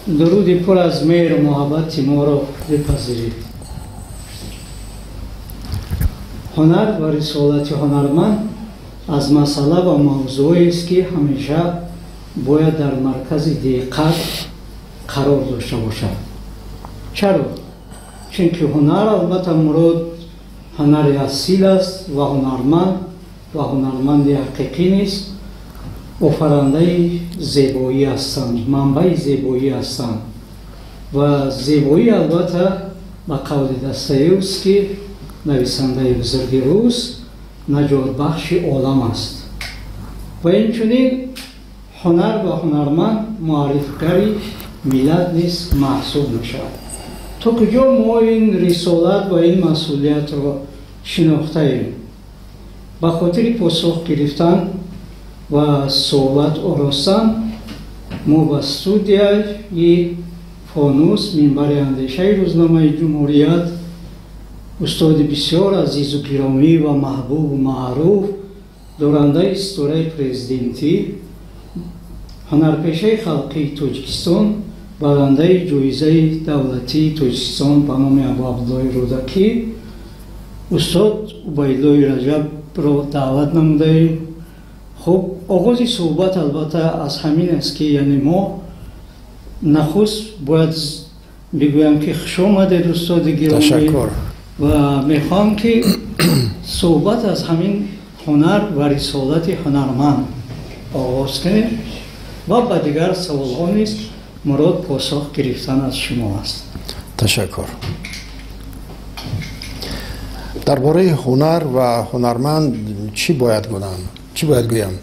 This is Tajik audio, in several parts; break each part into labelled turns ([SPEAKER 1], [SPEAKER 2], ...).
[SPEAKER 1] Дуруди пур аз меҳру муҳаббати моро бипазиред. Ҳунар ва рисолати ҳунарманд аз масъала ва мавзӯест, ки ҳамеша бояд дар маркази диққат қарор дошта бошад. Чаро? Чунки ҳунар, албатта, мурод ҳунари асил аст ва ҳунарманд ва ҳунарманди ҳақиқӣ низ офарандаи зебоӣ ҳастанд, манбаи зебоӣ ҳастанд. Ва зебоӣ, албатта, ба қавли Достоевский, нависандаи бузурги рус, наҷотбахши олам аст. Ва инчунин ҳунар ва ҳунарманд муаррифгари миллат низ маҳсуб мешавад. То куҷо мо ин рисолат ва ин масъулиятро шинохтаем? Ба хотири посух гирифтан ва суҳбат оростан мо ба студияи Фонус, минбари андешаи рӯзномаи Ҷумҳурият, устоди бисёр азизу гиромӣ ва маҳбубу маъруф, дорандаи ситораи президентӣ, ҳунарпешаи халқии Тоҷикистон, барандаи ҷоизаи давлатии Тоҷикистон ба номи Абуабдуллоҳи Рӯдакӣ, устод Убайдуллоҳи Раҷабро даъват намудаем. Хуб, оғози суҳбат, албатта, аз ҳамин аст, ки яъне мо нахуст бояд бигӯям, ки хуш омадед, устоди гиромӣ.
[SPEAKER 2] Ташаккур.
[SPEAKER 1] Ва мехоҳам, ки суҳбат аз ҳамин ҳунар ва рисолати ҳунарманд оғоз кунем ва ба дигар саволҳо низ мурод посух гирифтан аз шумо аст.
[SPEAKER 2] Ташаккур. Дар бораи ҳунар ва ҳунарманд чӣ бояд гӯям? Чӣ бояд гӯям?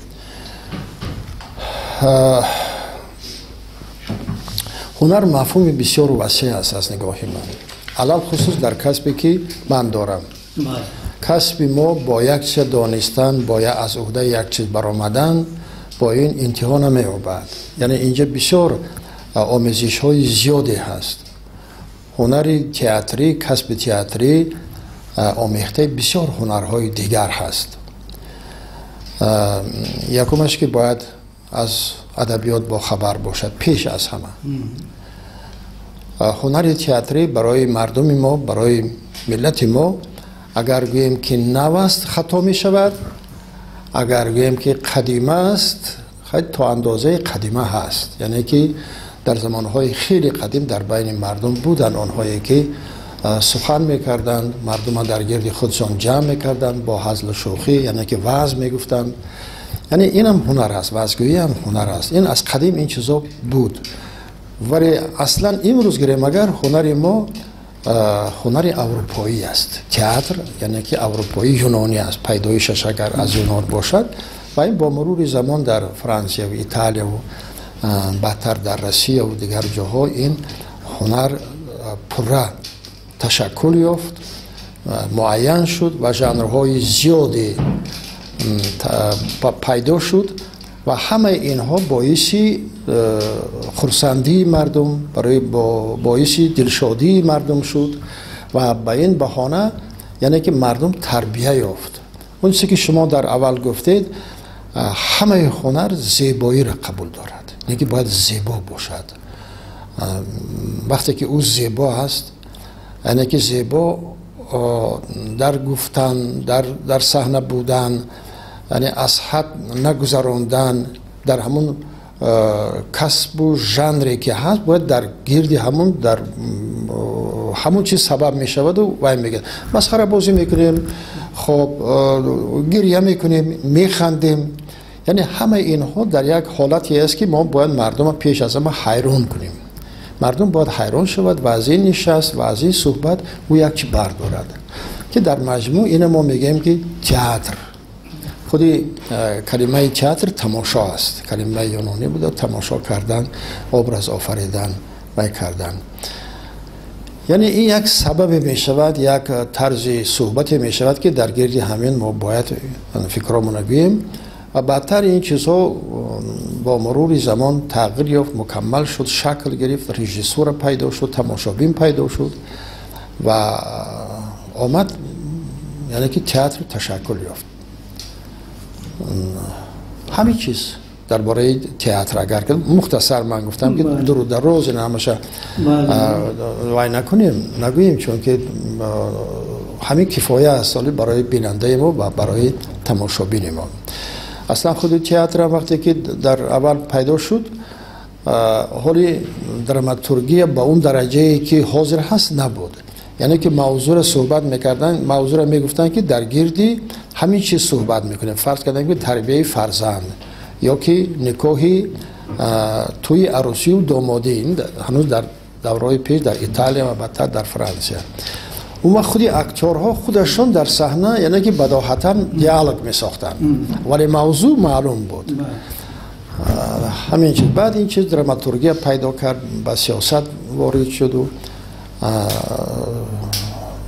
[SPEAKER 2] Ҳунар мафҳуми бисёр васеъ аст аз нигоҳи ман, алалхусус дар касбе, ки ман дорам. Касби мо бо як чиз донистан, бо аз уҳдаи як чиз баромадан, бо ин интиҳо намеёбад. Яъне инҷа бисёр омезишҳои зиёде ҳаст. Ҳунари театрӣ, касби театрӣ омехтаи бисёр ҳунарҳои дигар ҳаст. Якумаш, ки бояд аз адабиёт бохабар бошад пеш аз ҳама. Ҳунари театрӣ барои мардуми мо, барои миллати мо, агар гӯем, ки нав аст, хато мешавад, агар гӯем, ки қадима аст, то андозаи қадима ҳаст. Яъне ки дар замонҳои хеле қадим дар байни мардум буданд онҳое, ки сухан мекарданд, мардума дар гирди худшон ҷамъ мекарданд бо ҳазлу шӯхӣ, яъне ки ваъз мегуфтанд. Яъне инам ҳунар аст, ваъзгӯиам ҳунар аст. Ин аз қадим ин чизо буд. Вале аслан имрӯз гирем агар, ҳунари мо ҳунари аврупоӣ аст. Театр, яъне ки аврупоӣ, юнонӣ аст, пайдоишаш агар аз Юнон бошад, ва ин бо мурури замон дар Франсияву Италияву баъдтар дар Россияву дигар ҷоҳо ин ҳунар пурра ташаккул ёфт, муайян шуд ва жанрҳои зиёде пайдо шуд. Ва ҳамаи инҳо боиси хурсандии мардум, барои боиси дилшодии мардум шуд. Ва ба ин баҳона, яъне ки мардум тарбия ёфт. Он чизе, ки шумо дар аввал гуфтед, ҳамаи ҳунар зебоиро қабул дорад, яъне ки бояд зебо бошад. Вақте ки ӯ зебо аст, яъне ки зебо дар гуфтан, дар саҳна будан, яъне аз ҳад нагузарондан, дар ҳамун касбу жанре, ки ҳаст, бояд дар гирди ҳамун, дар ҳамун чиз сабаб мешаваду вай мегӯяд: масхарабозӣ мекунем, хоб, гиря мекунем, механдем. Яъне ҳамаи инҳо дар як ҳолате аст, ки мо бояд мардумро пеш аз ҳама ҳайрон кунем. Мардум бояд ҳайрон шавад ва аз ин нишаст ва аз ин суҳбат ӯ як чи бардорад, ки дар маҷмӯъ ина мо мегӯем, ки театр. Худи калимаи театр тамошо аст, калимаи юнонӣ буда, тамошо кардан, образ офаридан, вай кардан. Яъне ин як сабабе мешавад, як тарзи суҳбате мешавад, ки дар гирди ҳамин мо бояд фикромона гӯем. Ва баъдтар ин чизҳо бо мурури замон тағйир ёфт, мукаммал шуд, шакл гирифт, режиссура пайдо шуд, тамошобин пайдо шуд ва омад, яъне ки театр ташаккул ёфт. Ҳамин чиз. Дар бораи театр агар мухтасар ман гуфтам, ки дуру дароз ин ҳамаша вай накунем, нагӯем, чунки ҳамин кифоя аст оли барои бинандаи мо ва барои тамошобини мо. Аслан худи театр вақте ки дар аввал пайдо шуд, ҳоли драматургия ба он дараҷае ки ҳозир ҳаст набуд. Яъне ки мавзӯъро суҳбат мекарданд, мавзӯъро мегуфтанд, ки дар гирди ҳамин чиз суҳбат мекунем. Фарз кардем, ки тарбияи фарзанд ё ки никоҳи тӯи арӯсию домодӣ, ҳанӯз дар давраҳои пеш дар Италия ва баъдтар дар Франсия. Он вақт худи актёрҳо худашон дар саҳна, яъне ки бадоҳатан диалог месохтанд, вале мавзӯъ маълум буд. Ҳамин чиз. Баъд ин чиз драматургия пайдо кард, ба сиёсат ворид шуду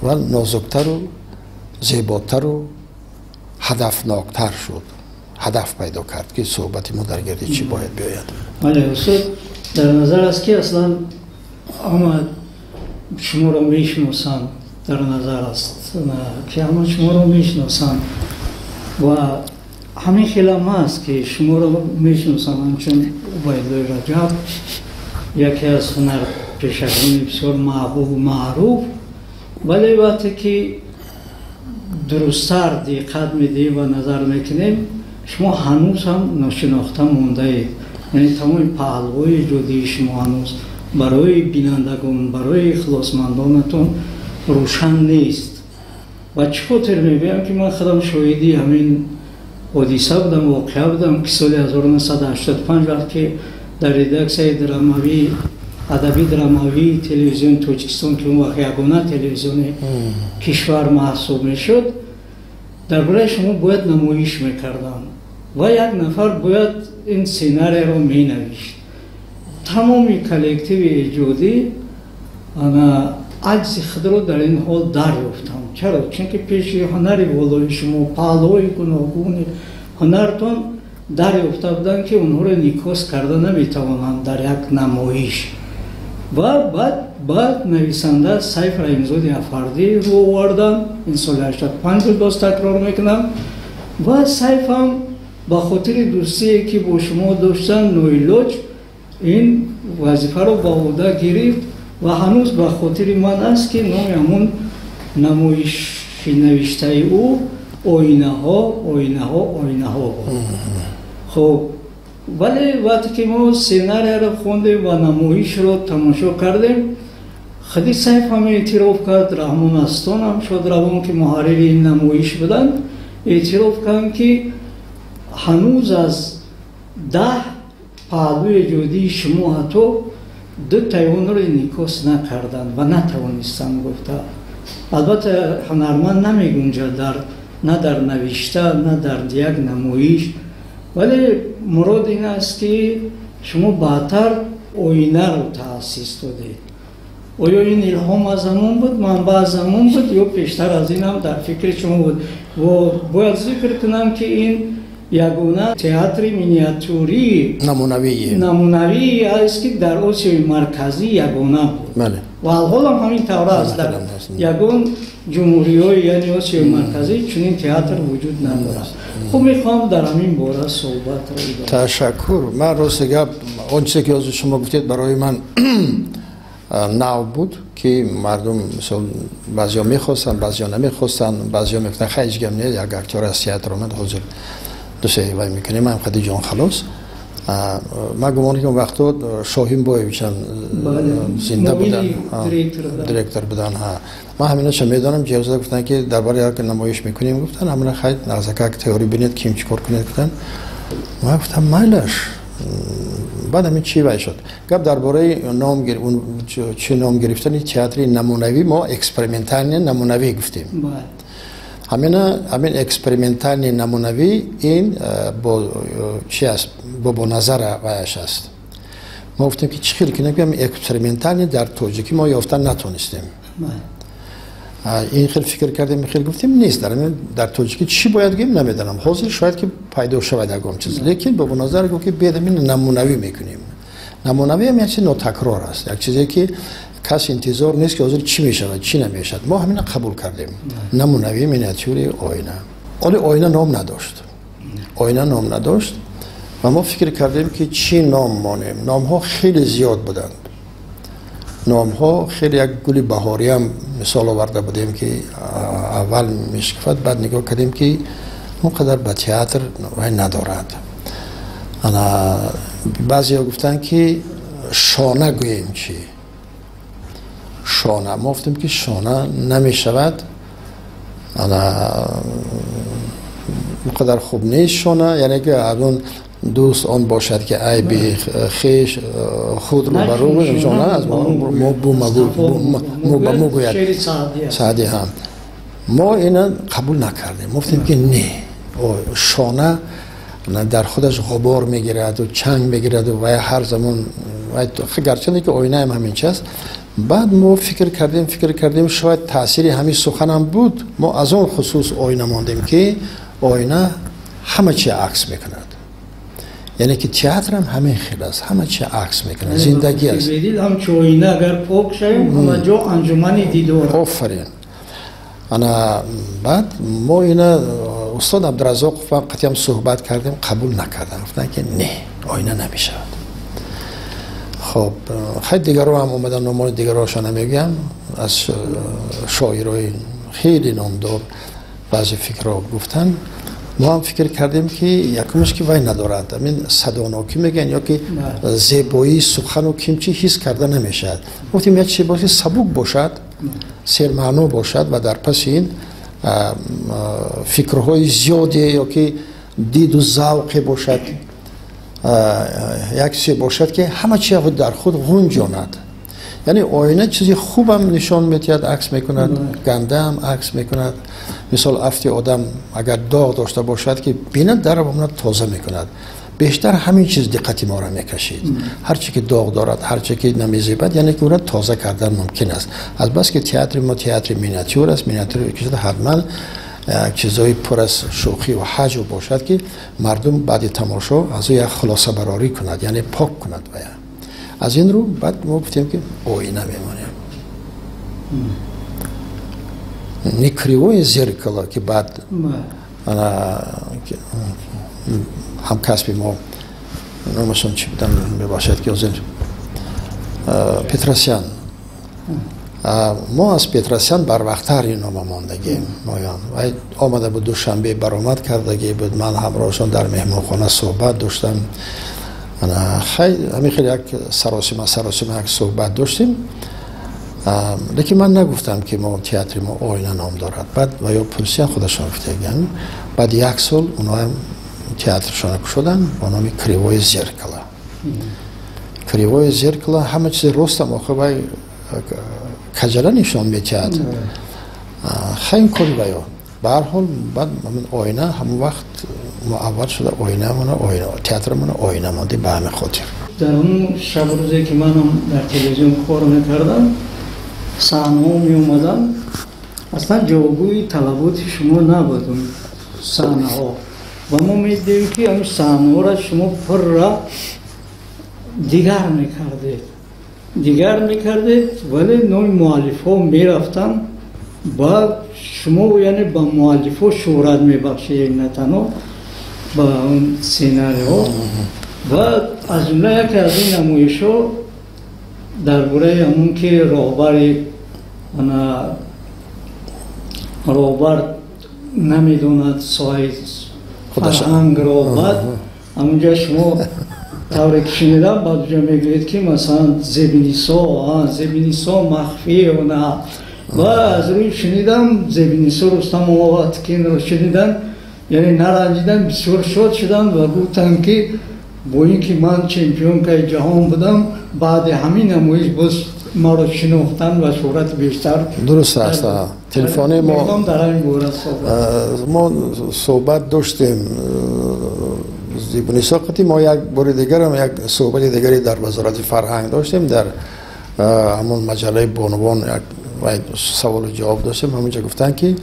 [SPEAKER 2] ва нозуктару зеботару ҳадафноктар шуд. Ҳадаф пайдо кард, ки суҳбати мо дар гирди чӣ бояд биёяд.
[SPEAKER 1] Бале, устод, дар назар аст, ки аслан ҳама шуморо мешиносанд, дар назар аст, ки ҳама шуморо мешиносанд ва ҳамин хелам аст, ки шуморо мешиносанд ҳамчун Убайдуллои Раҷаб, яке аз ҳунарпешагони бисёр маҳбубу маъруф. Вале вақте ки дурусттар диққат медиҳем ва назар мекунем, шумо ҳанӯз ҳам ношинохта мондаед. Яъне тамоми паҳлӯҳои эҷодии шумо ҳанӯз барои бинандагон, барои ихлосмандонатон рӯшан нест. Ва чӣ хотир мегӯям, ки ман худам шоҳиди ҳамин ҳодиса будам, воқеа будам, ки соли 1985 вақт ки дар редаксияи драмавӣ, адаби драмавии телевизиони Тоҷикистон, ки он вақт ягона телевизиони кишвар маҳсуб мешуд, дар бораи шумо бояд намоиш мекарданд ва як нафар бояд ин сценарийро менавишт. Тамоми коллективи эҷодӣ ана аҷзи худро дар ин ҳол дарёфтам. Чаро? Чунки пеши ҳунари волои шумо, паҳлӯҳои гуногуни ҳунартон дарёфта буданд, ки онҳоро никос карда наметавонанд дар як намоиш. Ва баъд нависанда Сайф Раҳимзоди Афардӣ рӯ оварданд. Ин соли 85 буд, боз такрор мекунам. Ва Сайфам ба хотири дӯстие, ки бо шумо доштанд, ноилоҷ ин вазифаро ба ӯҳда гирифт ва ҳанӯз ба хотири ман аст, ки номи ҳамун намоиши навиштаи ӯ «Оинаҳо, оинаҳо, оинаҳо» буд. Хуб, вале вақте ки мо сценарияро хондем ва намоишро тамошо кардем, худи Сайф ҳам эътироф кард, Раҳмон Астонам шодравон, ки муҳаррири ин намоиш буданд, эътироф карданд, ки ҳанӯз аз 10 паҳлӯи эҷодии шумо ҳатто ду таи онро инъикос накарданд ва натавонистанд, гуфта. Албатта, ҳунарманд намегунҷад дар на дар навишта, на дар як намоиш, вале мурод ин аст, ки шумо баъдтар оинаро таъсис додед. Оё ин илҳом аз ҳамон буд, манбаъ аз ҳамон буд ё пештар аз ин ҳам дар фикри шумо буд? Бояд зикр кунам, ки ин ягона театри миниатюрии
[SPEAKER 2] намунавӣ
[SPEAKER 1] намунавӣ аст, ки дар Осиёи Марказӣ ягона буд ва алҳолам ҳамин тавр аст. Дар ягон ҷумҳуриҳои, яъне Осиёи Марказӣ, чунин театр вуҷуд надорад. Хуб, мехоҳам дар ҳамин бора суҳбатро идома.
[SPEAKER 2] Ташаккур. Ман, рости гап, он чизе ки ҳозир шумо гуфтед, барои ман нав буд, ки мардум, мисол, баъзеҳо мехостанд, баъзеҳо намехостанд, баъзеҳо мегуфтанд: «Хай, ҳеҷ гап не, як актёр аз театр омад, ҳозир дусе вай мекунем, ман қади ҷон халос». Ман гумон ки он вақто Шоҳин Боевичам зинда буданд, директор буданд. Ман ҳаминаша медонам. Ҷевзада гуфтанд, ки дар бораи як намоиш мекунем, гуфтанд, ҳамина хай нағзакак теорӣ бинед, ким чӣ кор кунед, гуфтанд. Ман гуфтам: «Майлаш». Баъд ҳамин чӣ вай шуд, гап дар бораи ном, чӣ ном гирифтани театри намунавӣ. Мо экспериментальный намунавӣ гуфтем. Ҳамина ҳамин экспериментальный намунавӣ, ин бо чи аст, Бобоназара ваяш аст. Мо гуфтем, ки чӣ хел кунем, ки ҳамин экспериментальный дар тоҷикӣ мо ёфта натонистем. Ин хел фикр кардем, ин хел гуфтем, нест. Дар тоҷикӣ чӣ бояд гӯем, намедонам. Ҳозир шояд ки пайдо шавад ягон чиз, лекин Бобоназар гуфт, ки биед, ҳамин намунавӣ мекунем. Намунавӣ ҳам як чизи нотакрор аст, як чизе ки кас интизор нест, ки ҳозир чӣ мешавад, чӣ намешавад. Мо ҳамина қабул кардем, намунавӣ миниатюри оина. Оли оина ном надошт, оина ном надошт. Ва мо фикр кардем, ки чӣ ном монем. Номҳо хеле зиёд буданд, номҳо хеле. Як гули баҳориам мисол оварда будем, ки аввал мешикуфад, баъд нигоҳ кардем, ки он қадар ба театр вай надорад. Ана баъзеҳо гуфтанд, ки шона гӯем, чӣ шона. Мо гуфтем, ки шона намешавад, ана он қадар хуб нест шона, яъне ки аз он дӯст он бошад, ки айби хеш худ рӯбарӯ шона аз мо бу ба мо гӯяд. Саъдӣ ҳам. Мо ина қабул накардем, гуфтем, ки не, шона дар худаш ғубор мегираду чанг мегираду ва ҳар замон, гарчанде ки оинаам ҳамин чи аст. Баъд мо фикр кардем, фикр кардем, шояд таъсири ҳамин суханам буд, мо аз он хусус оина мондем, ки оина ҳама чи акс мекунад, яъне ки театрам ҳамин хел аст, ҳама чи акс мекунад, зиндагӣ аст.
[SPEAKER 1] Ҳамчу оина агар пок шавем, ҳама ҷо анҷумани дидор.
[SPEAKER 2] Офарин. Ана баъд мо ина устод Абдуразоқов қатъиам суҳбат кардем, қабул накардам, гуфтанд, ки не, оина намешавад. Хоб, хай, дигаро ҳам омадан, номони дигароша намегӯям, аз шоирои хеле номдор баъзе фикрҳо гуфтанд. Мо ҳам фикр кардем, ки якумаш ки вай надорад, амин садонокӣ мегӯянд ё ки зебоии сухану кимчи ҳис карда намешавад. Гуфтем, як чизе бошад, сабук бошад, сермаъно бошад ва дар паси ин фикрҳои зиёде ё ки диду завқе бошад, як чизе бошад, ки ҳама чи дар худ ғунҷонад. Яъне оина чизи хубам нишон медиҳад, акс мекунад, гандаам акс мекунад. Мисол, афти одам агар доғ дошта бошад, ки бинад, дар тоза мекунад. Бештар ҳамин чиз диққати моро мекашид. Ҳарчи ки доғ дорад, ҳарчи ки намезебад, яъне ки ӯро тоза кардан мумкин аст. Азбаски театри мо театри миниатюр аст, миниатюр ҳатман чизҳои пур аз шӯхӣ ва ҳаҷв бошад, ки мардум баъди тамошо аз ӯ як хулосабарорӣ кунад, яъне пок кунад. Вая аз ин рӯ баъд мо гуфтем, ки оина мемонем, не кривое зеркало, ки баъд ҳамкасби мо, номашон чӣ будан, мебошад, ки ҳозир Петросян, мо аз Петросян барвақттар ин нома мондагем. Моён вай омада буд Душанбе, баромад кардагӣ буд, ман ҳамроҳшон дар меҳмонхона суҳбат доштам. Хай, ҳамин хел як саросима саросима як суҳбат доштем, лекин ман нагуфтам, ки мо театри мо оина ном дорад. Баъд ва ё пурсиян, худашон гуфтаган. Баъд як сол онҳоам театршона кушоданд бо номи Кривое зеркало. Кривое зеркало ҳама чизи ростам охир вай каҷала нишон метиҳад. Хай, ин кори ваё. Ба ҳар ҳол, баъд оина ҳамон вақт мо аввал шуда оинамона, театрамона оина монди ба ҳамин хотир.
[SPEAKER 1] Дар он шабу рӯзе, ки манам дар телевизион кор мекардам, саҳнаҳо меомадам, аслан ҷавобгӯи талаботи шумо набуд он саҳнаҳо, ва мо медидем, ки ҳамин саҳнаҳоро шумо пурра дигар мекардед, дигар мекардед, вале номи муаллифҳо мерафтанд ба шумо, яъне ба муаллифҳо шӯҳрат мебахшидед, на танҳо ба он сценариҳо. Ва аз ҷумла яке аз ин намоишҳо дар бораи ҳамон ки роҳбари ана роҳбар намедонад соҳаи фарҳангро. Баъд ҳамунҷа шумо, тавре ки шунидам, баъд уҷа мегӯед, ки масалан Зебинисо, Зебинисо махфӣ на. Ва аз рӯи шунидам, Зебинисо Рустамова Ткинро шунидан, яъне наранҷидан, бисёр шод шуданд ва гуфтанд, ки бо ин ки ман чемпионкаи ҷаҳон будам, баъди ҳамин намоиш боз маро шинохтанд ва шӯҳрати бештар.
[SPEAKER 2] Дуруст аст. Телефони мо
[SPEAKER 1] дар ҳамин бора суҳбат.
[SPEAKER 2] Мо суҳбат доштем Зебунисо қати. Мо як бори дигарам як суҳбати дигаре дар Вазорати фарҳанг доштем, дар ҳамон маҷаллаи бонувон як саволу ҷавоб доштем. Ҳамонҷа гуфтанд, ки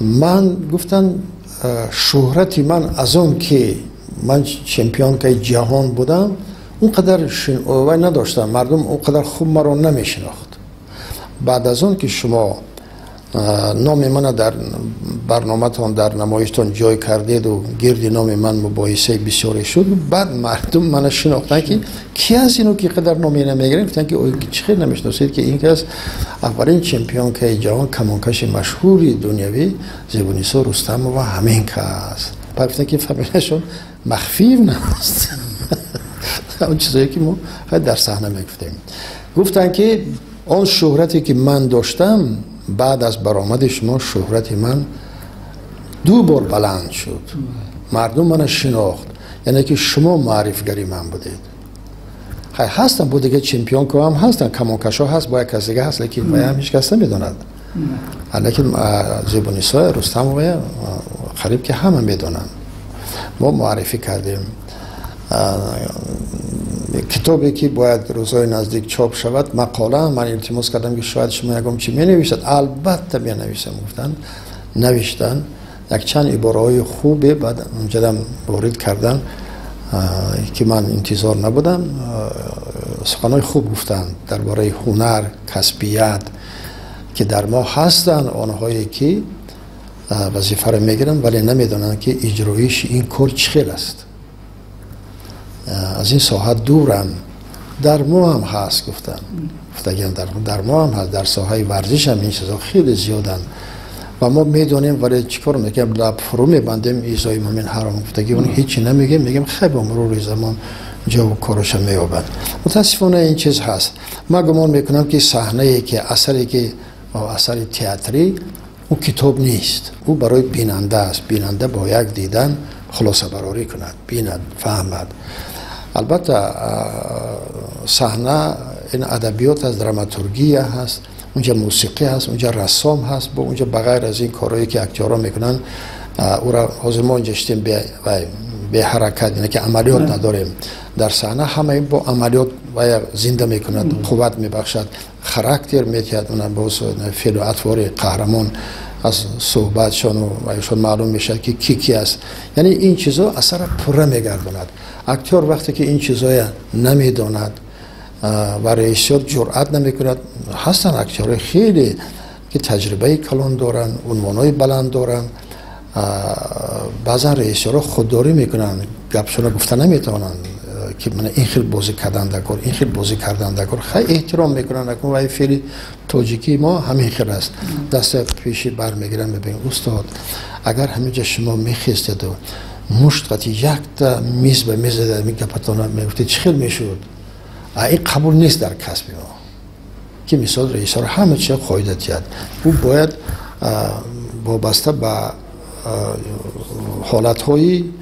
[SPEAKER 2] ман, гуфтанд, шӯҳрати ман аз он ки ман чемпионкаи ҷаҳон будам, он қадар вай надоштам, мардум он қадар хуб маро намешинохт. Баъд аз он ки шумо Номи мана дар барноматон, дар намоиштон ҷой кардеду, гирди номи ман мубоҳисаи бисёре шуд. Баъд мардум мана шинохтанд, ки ки аст ино, ки қадар номи ина мегирем. Гуфтанд, ки чӣ хел намешиносед, ки ин кас аввалин чемпионкаи ҷаҳон, камонкаши машҳури дунявӣ Зебунисо Рустамова ҳамин кас. Баъд гуфтанд, ки фамилияшон Махфиевна аст. Он чизое ки мо дар саҳна мегуфтем. Гуфтанд, ки он шӯҳрате, ки ман доштам, баъд аз баромади шумо шӯҳрати ман ду бор баланд шуд, мардум мана шинохт, яъне ки шумо маърифгари ман будед. Хай, ҳастам, бо дига чемпионкаам ҳастанд, камонкашо ҳаст, бо як кас дига ҳаст, лекин ваям ҳеҷ кас намедонад. Лекин Зебунисоя Рустамовая қариб ки ҳама медонанд. Мо муаррифӣ кардем. Китобе, ки бояд рӯзҳои наздик чоп шавад, мақола, ман илтимос кардам, ки шояд шумо ягон чи менависад. Албатта менависам, гуфтанд. Навиштанд якчанд ибораҳои хубе, баъд унҷадам ворид кардан, ки ман интизор набудам. Суханҳои хуб гуфтанд дар бораи ҳунар, касбият, ки дар мо ҳастанд онҳое, ки вазифаро мегиранд, вале намедонанд, ки иҷроиши ин кор чӣ хел аст, аз ин соҳа дуранд. Дар мо ҳам ҳаст, гуфтанд, гуфтагиам дар мо ҳам ҳаст, дар соҳаи варзиш ҳам ин чизҳо хеле зиёданд ва мо медонем, вале чӣ кор мекунем? Лаб фурӯ мебандем, изои мумин ҳаром гуфтагӣ, он ҳечи намегем, мегем хай, бо мурури замон ҷаву кораша меёбад. Мутаассифона, ин чиз ҳаст. Ман гумон мекунам, ки саҳнае, ки асаре, ки асари театрӣ, ӯ китоб нест, ӯ барои бинанда аст. Бинанда бо як дидан хулосабарорӣ кунад, бинад, фаҳмад. Албатта, саҳна ин адабиёт аст, драматургия ҳаст, унҷа мусиқӣ ҳаст, унҷа рассом ҳаст, бо унҷа ба ғайр аз ин корҳое, ки актёрҳо мекунанд. Ӯра ҳозир мо инҷа шитем беҳаракат, яъне ки амалиёт надорем. Дар саҳна ҳамаи бо амалиёт вая зинда мекунад, қувват мебахшад, характер медиҳад. Она боз феълу атвори қаҳрамон аз суҳбатшону вайшон маълум мешавад, ки ки ки аст. Яъне ин чизо асарра пурра мегардонад. Актёр вақте ки ин чизоя намедонад ва режиссёр ҷуръат намекунад. Ҳастанд актёрҳои хеле, ки таҷрибаи калон доранд, унвонҳои баланд доранд, баъзан режиссёрҳо худдорӣ мекунанд, гапшона гуфта наметавонанд, ки мана ин хел бозӣ кардан дар кор, ин хел бозӣ кардан дар кор. Хай, эҳтиром мекунанд акун, вай феъли тоҷикии мо ҳамин хел аст. Даста пеши бармегиранд, мебинанд: устод, агар ҳаминҷа шумо мехестеду мушт қати якта миз ба мезада, ми гапатона мегуфтед, чӣ хел мешуд? А ин қабул нест дар касби мо, ки мисол режиссёр ҳама чиза қоида диҳад. Ӯ бояд вобаста ба ҳолатҳои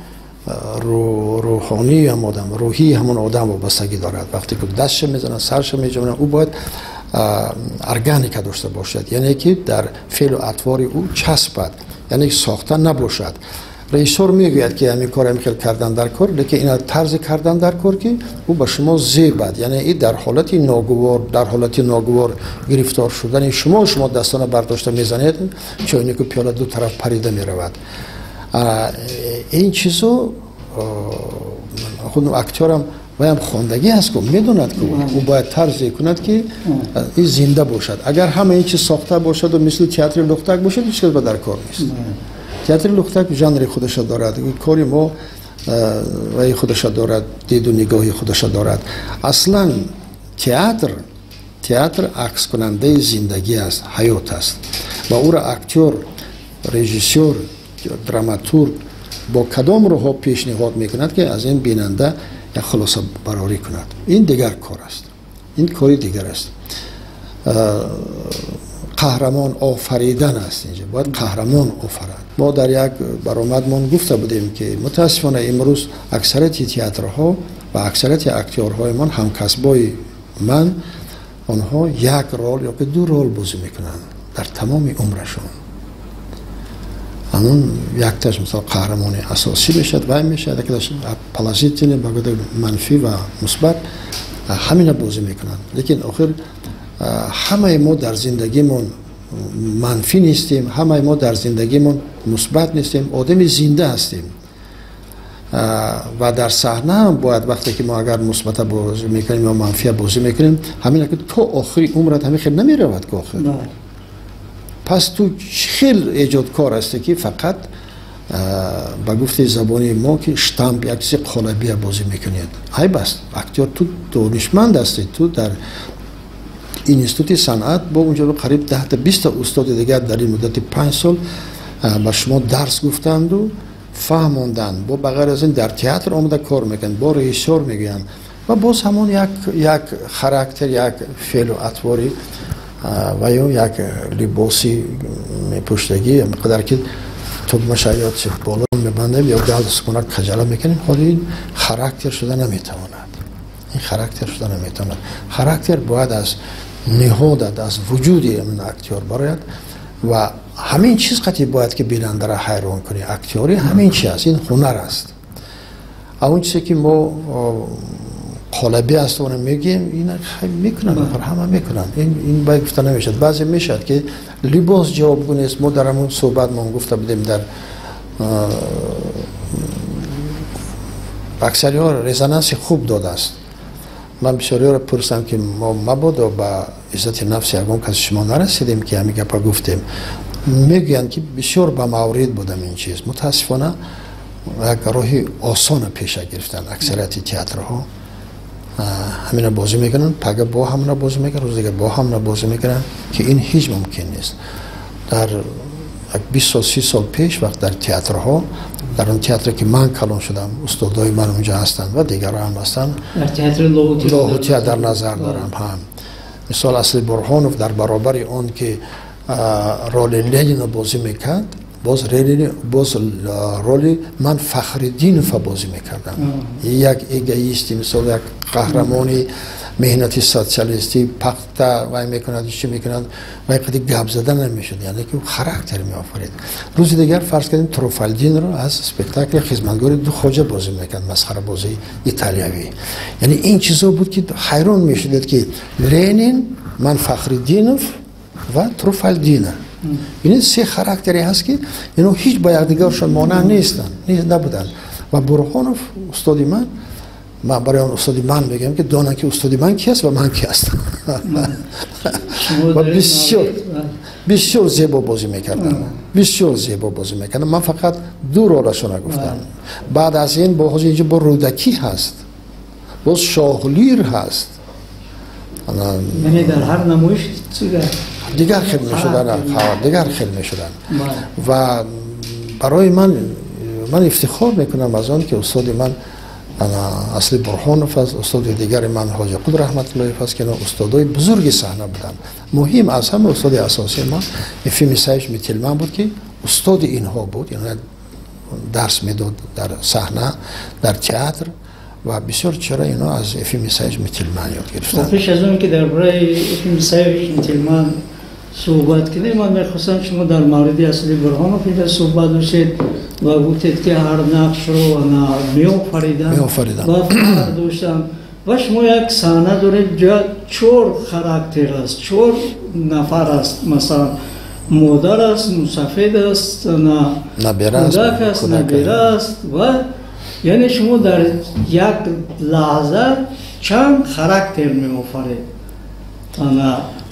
[SPEAKER 2] рӯҳонии ҳам одам, рӯҳии ҳамон одам вобастагӣ дорад. Вақте ки дастша мезанад, сарша меҷонад, ӯ бояд органика дошта бошад, яъне ки дар феълу атвори ӯ часпад, яъне сохта набошад. Режиссёр мегӯяд, ки ҳамин кор ҳамин хел кардан дар кор, лекин ина тарзе кардан дар кор, ки ӯ ба шумо зебад. Яъне и дар ҳолати ногувор, дар ҳолати ногувор гирифтор шудани шумо, шумо дастона бардошта мезанед, чойнику пиёла ду тараф парида меравад. Ин чизо худ актёрам ваям хондагӣ ҳаст, ку медонад, ку ӯ бояд тарзе кунад, ки ин зинда бошад. Агар ҳама ин чиз сохта бошаду мисли театри лухтак бошад, ҳеҷ кас ба дар кор нест. Театри лухтак жанри худаша дорад, кори мо ваи худаша дорад, диду нигоҳи худаша дорад. Аслан театр акскунандаи зиндагӣ аст, ҳаёт аст ва ӯро актёр, режиссёр, драматург бо кадом роҳҳо пешниҳод мекунад, ки аз ин бинанда як хулоса барорӣ кунад, ин дигар кор аст, ин кори дигар аст. Қаҳрамон офаридан аст, инҷа бояд қаҳрамон офарад. Мо дар як баромадмон гуфта будем, ки мутаассифона имрӯз аксарияти театрҳо ва аксарияти актёрҳоямон, ҳамкасбои ман, онҳо як рол ё ки ду рол бозӣ мекунанд дар тамоми умрашон. Ҳамон якташ, мисол, қаҳрамони асосӣ мешавад, вай мешавад, якташ положительный, ба манфӣ ва мусбат, ҳамина бозӣ мекунанд. Лекин охир ҳамаи мо дар зиндагимон манфӣ нестем, ҳамаи мо дар зиндагимон мусбат нестем, одами зинда ҳастем ва дар саҳна ҳам бояд, вақте ки мо агар мусбата бозӣ мекунем ё манфия бозӣ мекунем, ҳамина ки то охири умрат ҳамин хел намеравад, ки охир Пас ту хел эҷодкор ҳастӣ, ки фақат ба гуфти забони мо, ки штамп, як чизи қолабия бозӣ мекунед. Айб аст. Актёр, ту донишманд ҳастӣ, ту дар институти санъат бо унҷо қариб 10 та 20 та устоди дигар дар ин муддати 5 сол ба шумо дарс гуфтанду фаҳмонданд. Бо ба ғайр аз ин дар театр омада кор мекунанд, бо режиссёр мегӯянд ва боз ҳамон як характер, як феълу атвори ва ё як либоси мепӯштагӣ, қадар ки тугмаша ё боло мебандем ё галстукона каҷала мекунем. Ҳоли ин характер шуда наметавонад, ин характер шуда наметавонад. Характер бояд аз ниҳодат, аз вуҷуди актёр барояд ва ҳамин чиз қатъи бояд, ки бинандаро ҳайрон кунӣ. Актёрӣ ҳамин чи аст, ин ҳунар аст. А он чизе, ки мо қолабӣ аст, она мегӯем, ин мекунанд, ҳама мекунанд, ин бояд гуфта намешавад. Баъзе мешавад, ки либос ҷавобгӯ нест. Мо дар ҳамон суҳбатмон гуфта будем, дар аксариҳо резонанси хуб додааст. Ман бисёриҳоро пурсам, ки мо мабодо ба иззати нафси ягон каси шумо нарасидем, ки ҳамин гапа гуфтем. Мегӯянд, ки бисёр ба маврид будам ин чиз. Мутаассифона, як роҳи осона пеша гирифтанд аксарияти театрҳо. Ҳамина бозӣ мекунанд, пага бо ҳамина бозӣ мекунанд, рӯзи дигар бо ҳамина бозӣ мекунанд, ки ин ҳеҷ мумкин нест. Дар як 20 сол, 30 сол пеш вақт дар театрҳо, дар он театре, ки ман калон шудам, устодои ман унҷо ҳастанд ва дигарро ҳам ҳастанд. Лоҳутия дар назар дорам. Ҳам мисол, Асли Бурҳонов дар баробари он ки роли Ленино бозӣ мекард, боз боз роли ман Фахриддинова бозӣ мекардам, як эгоисти, мисол, як қаҳрамони меҳнати социалистӣ, пахта вай мекунад, чӣ мекунад, вай қади гап зада намешуд, яъне ки характер меофарид. Рӯзи дигар, фарз кардем, Трофалдинро аз спектакли «Хизматгори ду хоҷа» бозӣ мекард, масхарабозии италиявӣ. Яъне ин чизо буд, ки ҳайрон мешудед, ки Ленин, ман Фахриддинов ва Трофалдина, бинед, се характере ҳаст, ки ино ҳеҷ ба якдигаршон монанд нестанд, набуданд. Ва Бурҳонов устоди ман, ман барои он устоди ман мегӯям, ки донанд, ки устоди ман ки аст ва ман ки ҳастам. Ва бисёр бисёр зебо бозӣ мекардам, бисёр зебо бозӣ мекардам. Ман фақат ду ролашона гуфтам. Баъд аз ин бо ҳозир инҷо бо Рӯдакӣ ҳаст, боз Шоҳлир ҳаст.
[SPEAKER 1] Яъне дар ҳар намоиш
[SPEAKER 2] дигар хел мешуданд, дигар хел мешуданд. Ва барои ман, ман ифтихор мекунам аз он, ки устоди ман Асли Бурҳонов аст, устоди дигари ман Ҳоҷиқул Раҳматуллоев аст, ки ино устодои бузурги саҳна буданд. Муҳим аз ҳама, устоди асосии ман Ефим Исаевич Мителман буд, ки устоди инҳо буд, дарс медод дар саҳна, дар театр. Ва бисёр чора ино аз Ефим Исаевич Мителман ёд гирифтанд.
[SPEAKER 1] Пеш аз он ки дар бораи Ефим Исаевич Мителман суҳбат кунем, ман мехостам шумо дар мавриди Асли Бурҳонов инҷа суҳбат бошед ва гуфтед, ки ҳар нақшро меофариданд ва фарқ доштанд. Ва шумо як саҳна доред, ҷо чор характер аст, чор нафар аст: масалан, модар аст, мусафед аст, кӯдак аст, набера аст. Ва яъне шумо дар як лаҳза чанд характер меофаред.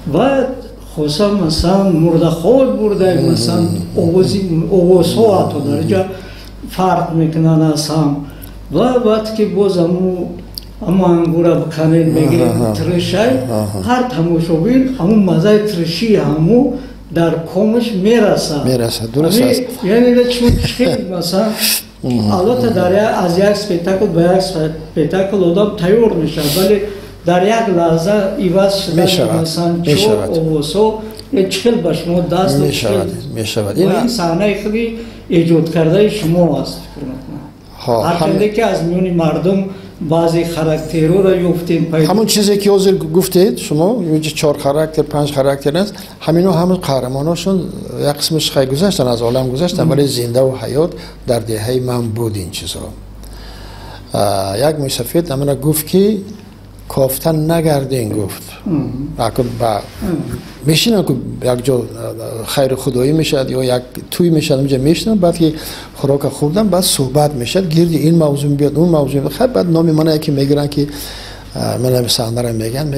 [SPEAKER 1] Ва хоса, масалан, мурдахоб бурда, масалан, овозҳо ҳатто дар инҷа фарқ мекунанд аз ҳам. Ва баъд ки боз аму ангура биканед, мегиред, тиршай, ҳар тамошобин ҳамун маззаи тиршии ҳаму дар комаш мерасад.
[SPEAKER 2] Мерасад, дуруст аст.
[SPEAKER 1] Яъне чун хел, масалан, албатта, дар аз як спектакл ба як спектакл одам тайёр мешавад, вале дар як лаҳза иваз шудан, масалан, чор овозҳо чӣ хел ба шумо даст
[SPEAKER 2] мешавад? Мешавад.
[SPEAKER 1] Ин саҳнаи худи эҷод кардаи шумо аст, фикр мекунам, ҳарчанде ки аз миёни мардум баъзе характерҳоро ёфтем.
[SPEAKER 2] Ҳамон чизе, ки ҳозир гуфтед шумо, чор характер, панҷ характер аст, ҳамино ҳамон қаҳрамоношон, як қисмаш хай гузаштан, аз олам гузаштан, вале зиндаву ҳаёт дар деҳаи ман буд ин чизҳо. Як мусафид ҳамина гуфт, ки кофта нагарден, гуфт, мешинам, ку якҷо хайру худоӣ мешавад ё як тӯй мешавад, онҷа мешинам. Баъд ки хӯрока хӯрдам, баъд суҳбат мешавад, гирди ин мавзӯъ мебиёд, он мавзӯъ. Хай, баъд номи мана яке мегиранд, ки мана саҳнара мегӯянд,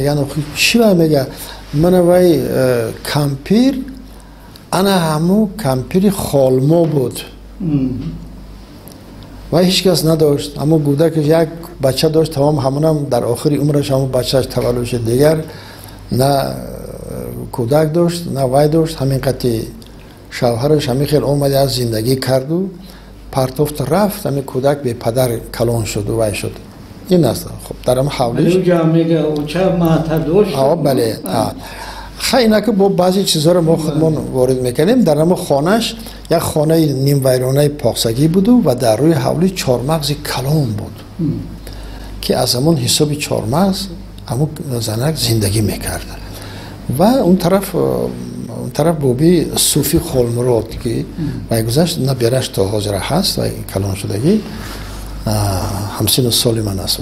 [SPEAKER 2] чӣ вай мега, мана вай кампир Ана ҳаму кампири холмо буд ва ҳеҷ кас надошт. Ҳамун кӯдакаш як бача дошт, тамом, ҳамунам дар охири умраш ҳамун бачааш таваллуд шуд. Дигар на кӯдак дошт, на вай дошт. Ҳамин қати шавҳараш ҳамин хел омада аз зиндагӣ карду партофт рафт. Ҳамин кӯдак бепадар калон шуду вай шуд. Ин аст. Хуб, дар ҳам ҳавлиш бале. Хай, инаки бо баъзе чизҳоро мо худмон ворид мекардем. Дар ҳамон хонаш як хонаи нимвайронаи поқсагӣ буду ва дар рӯи ҳавли чормағзи калон буд, ки аз ҳамон ҳисоби чормағз ҳамон занак зиндагӣ мекард. Ва он тараф боби Суфи Холмурод, ки вай гузашт, набераш то ҳозира ҳаст, вай калоншудагӣ, ҳамсину соли ман аст.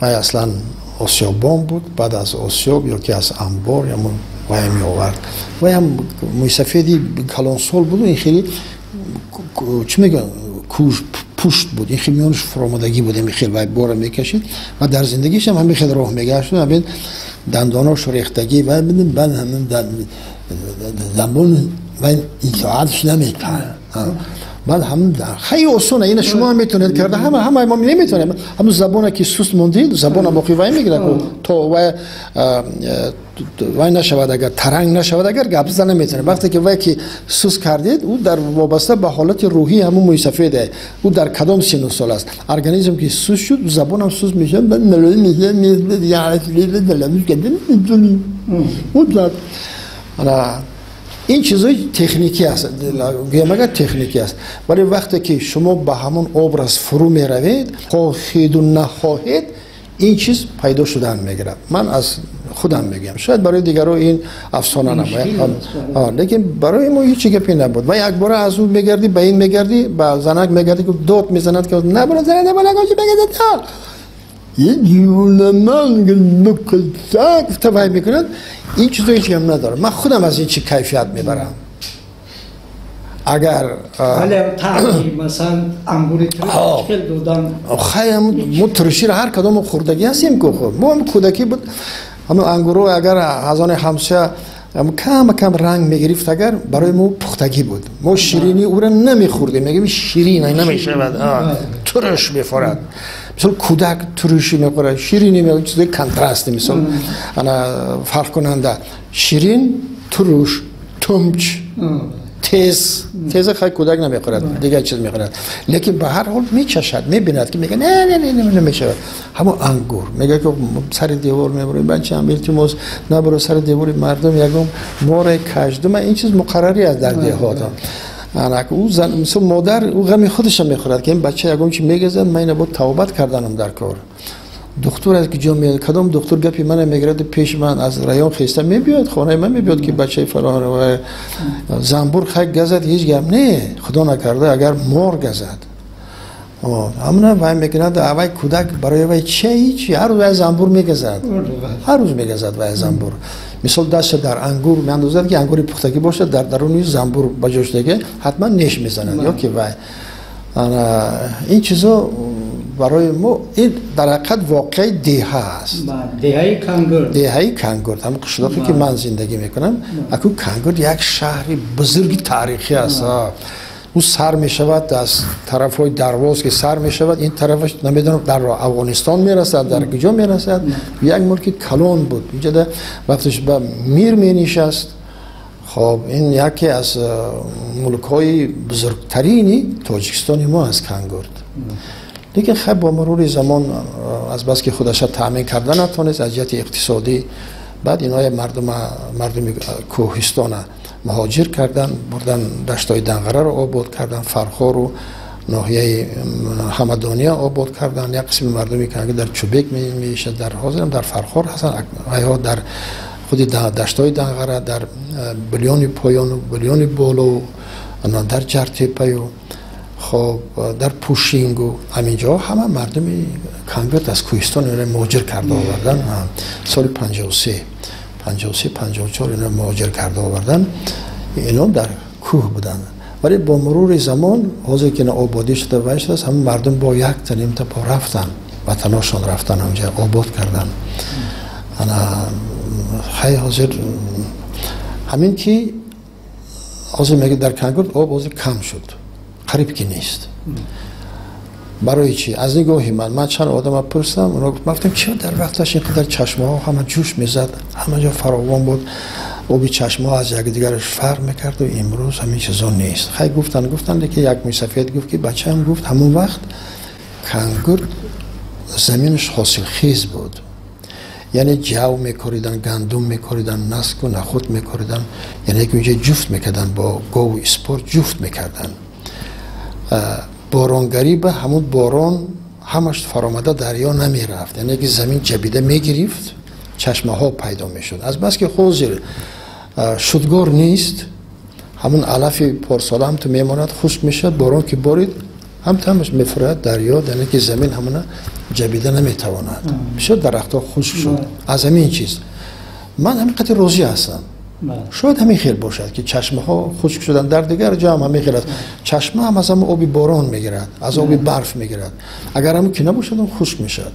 [SPEAKER 2] Вай аслан осиёбон буд, баъд аз осиёб ё ки аз амбор ямон вай меовард. Вай ҳам мӯйсафеди калонсол буду, ин хеле чӣ мегӯянд, куш пушт буд, ин хеле миёнаш фуромадагӣ буд, ин хеле вай бора мекашид ва дар зиндагиш ҳам ҳамин хел роҳ мегашт. Ҳамин дандонош рехтагӣ ва баъд ҳамин забон вай итоатш намекард. Баъд ҳам хеле осон, ина шумо ҳам метавонед карда, ҳама мо наметавонем. Ҳамун забоне ки суст мондид, забона боқӣ вай мегирад, то вай нашавад, агар таранг нашавад, агар гап зада наметавонед. Вақте ки вай ки суст кардед, ӯ дар вобаста ба ҳолати рӯҳии ҳамун мӯйсафеде, ӯ дар кадом сину сол аст. Организм ки суст шуд, забонам суст мешавад. Ин чизои техникӣ аст, гӯям агар техникӣ аст. Вале вақте ки шумо ба ҳамон образ фурӯ меравед, хоҳеду нахоҳед, ин чиз пайдо шудан мегирад. Ман аз худам мегӯям, шояд барои дигарро ин афсона набояд, лекин барои мо ҳеҷ гапе набуд. Ва якбора аз ӯ мегардӣ, ба ин мегардӣ, ба занак мегардӣ, ки дод мезанад, ки набура гуфта вай мекунад. Ин чизо ҳеҷ гап надорад. Ман худам аз ин чи кайфият мебарам. Агар хай мо турширо ҳар кадом мо хӯрдагӣ ҳастем, ку мо ҳам кӯдакӣ буд, ҳамон ангурро агар аз оне ҳамсоя кам кам ранг мегирифт, агар барои мо пухтагӣ буд. Мо ширинии ӯро намехӯрдем, мегӯем ширин намешавад, турш мефорад. Мисол кӯдак турушӣ мехӯрад, ширинӣ мехӯрад, чизои контрасти, мисол ана фарқкунанда ширин, туруш, тумч, тез. Теза хай кӯдак намехӯрад, дигар чиз мехӯрад, лекин ба ҳар ҳол мечашад, мебинад ки мегӯяд не, не, не, намешавад. Ҳамон ангур мегӯяд ки сари девор мебурем, бачаам, илтимос, набуро сари девори мардум, ягон море каждума. Ин чиз муқаррарӣ аст дар деҳот. Ӯ зан, мисол модар, ӯ ғами худашро мехӯрад, ки ин бача ягон чи мегазад, ман ина бо тавбат карданам дар кор. Духтур аз куҷо меояд? Кадом духтур гапи мана мегирад, пеши ман аз район хеста мебиёд, хонаи ман мебиёд, ки бачаи фалон занбур хай газад, ҳеҷ гап не, худо накарда агар мор газад. Ҳамона вай мекунад, вай кӯдак барои вай че ҳеҷ, ҳар рӯз вай занбур мегазад, ҳар рӯз мегазад вай занбур. Мисол дастша дар ангур меандозад, ки ангури пухтагӣ бошад, дар даруни занбур ба ҷо шудагӣ ҳатман неш мезанад ё ки вай. Ин чизо барои мо ин дар ҳақиқат воқеаи деҳа аст.
[SPEAKER 1] Деҳаи Кангурд.
[SPEAKER 2] Деҳаи Кангурд, ҳамин қишлоқе ки ман зиндагӣ мекунам. Аку Кангурд як шаҳри бузурги таърихӣ аст. Ӯ сар мешавад аз тарафҳои Дарвоз, ки сар мешавад, ин тарафаш намедонам дар Афғонистон мерасад, дар куҷо мерасад. Як мулки калон буд. Инҷа вақташ ба мир менишаст. Хоб, ин яке аз мулкҳои бузургтарини Тоҷикистони мо аст Кангурд. Лекин хай бо мурури замон азбаски худаша таъмин карда натавонист аз ҷиҳати иқтисодӣ, баъд иноя мардуми кӯҳистона муҳоҷир кардан, бурдан даштҳои Данғараро обод кардан, Фархору ноҳияи Ҳамадония обод кардан. Як қисми мардуми Кангурд дар Чӯбек меишад, дар ҳозирам дар Фархор ҳастанд, айҳо дар худи даштҳои Данғара, дар Билёни поёну Билёни боло, дар Ҷартепаю, хоб дар Пушингу, ҳамин ҷо ҳама мардуми Кангурд аз кӯҳистон ино муҳоҷир карда овардан. Соли 53, 54 ино муҳоҷир карда овардан. Ино дар кӯҳ буданд. Вале бо мурури замон ҳозир ки ино ободӣ шуда вай шудааст, ҳама мардум бо якта нимта бо рафтан, ватаношон рафтан, ҳамҷа обод кардан. Ана хай ҳозир ҳамин ки Ҳозир мегӯяд, дар Кангурд об ҳозир кам шуд, қариб ки нест. Барои чӣ? Аз нигоҳи ман чанд одама пурсидам, оно гуфт, ман гуфтам, чиро дар вақташ ин қадар чашмаҳо ҳама ҷӯш мезад, ҳама ҷо фаровон буд, оби чашмаҳо аз якдигараш фарқ мекарду имрӯз ҳамин чизо нест. Хай, гуфтанд, ки як мусафед гуфт, ки бачаам, гуфт, ҳамон вақт Кангурд заминаш ҳосилхез буд, яъне ҷав мекоридан, гандум мекоридан, наску нахуд мекоридан, яъне ки унҷа ҷуфт мекардан, бо гову испор ҷуфт мекардан. Боронгарӣ ба ҳамун борон ҳамаш фаромада дарё намерафт, яъне ки замин ҷабида мегирифт, чашмаҳо пайдо мешуд. Аз бас ки ҳозир шудгор нест, ҳамун алафи порсола ҳам ту мемонад, хушк мешавад, борон ки борид, ҳам ҳамаш мефурояд дарё, яъне ки замин ҳамуна ҷабида наметавонад. Бисёр дарахтҳо хушк шуд аз ҳамин чиз. Ман ҳамин қадр розӣ ҳастам. Шояд ҳамин хел бошад, ки чашмаҳо хушк шуданд. Дар дигар ҷо ҳам ҳамин хел аст. Чашма ҳам аз ҳамон оби борон мегирад, аз оби барф мегирад. Агар ҳамон ки набошад, он хушк мешавад.